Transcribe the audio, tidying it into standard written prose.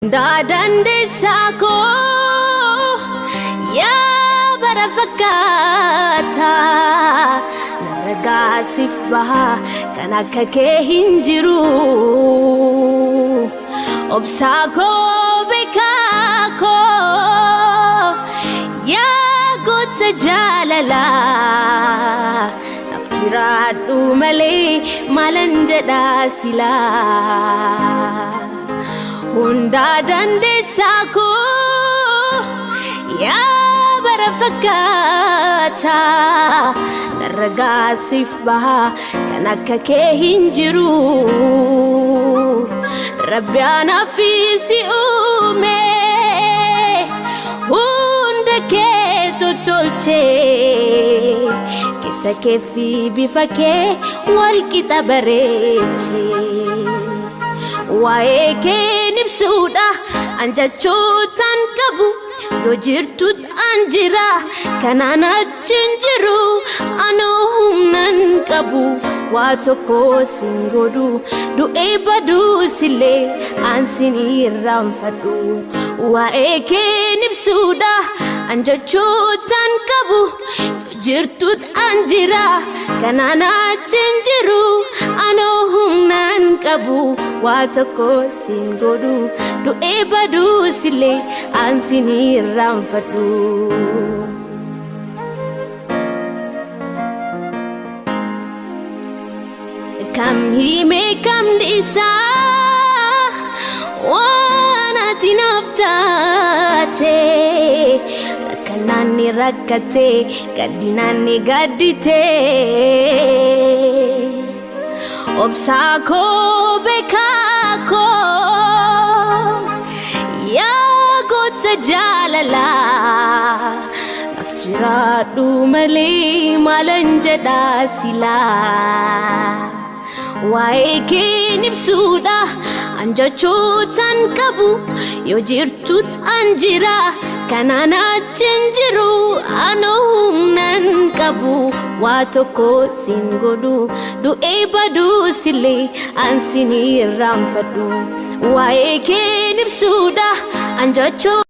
Hundaa dandeessaa koo yaa bara fakkaataa narra gaasiif bahaa kan akka kee hin jiru. Obsaa koo beekaa koo yaa goota jaalalaa naaf jiraadhu malee maalan jedhaa silaa. Hundaa dandeessaa koo yaa bara fakkaataa narra gaasiif bahaa kan akka kee hin jiru. Rabbi anaaf si uume hunda kee tottolchee keessa kee fi bifa kee wal qixa bareechee. Waa'ee kee ibsuudha an jechootaan qabu yoo jirtut an jira kanaan achi hin jiru anoo humnan qabu waa tokko sin godhu du'ee baduusillee an sin irraanfadhu. Waa'ee kee ibsuudha an jechootaan qabu yoo jirtut an jira kanaan achi hin jiru anoo humnan qabu waa tokko sin godhu du'ee baduusillee an sin irraanfadhu. Kam himee kam dhiisaa waan ati naaf taate rakkanaan ni rakkate gaddinaan ni gaddite. Obsaa koo beekaa koo yaa goota jaalalaa naaf jiraadhu malee maalan jedhaa silaa. Waa'ee kee ibsuudha an jechootaan qabu yoo jirtut an jira kanaan achi hin jiru anoo humnan qabu waa tokko sin godhu du'ee baduusillee an sin irraanfadhu. Waa'ee kee ibsuudha an jechoo.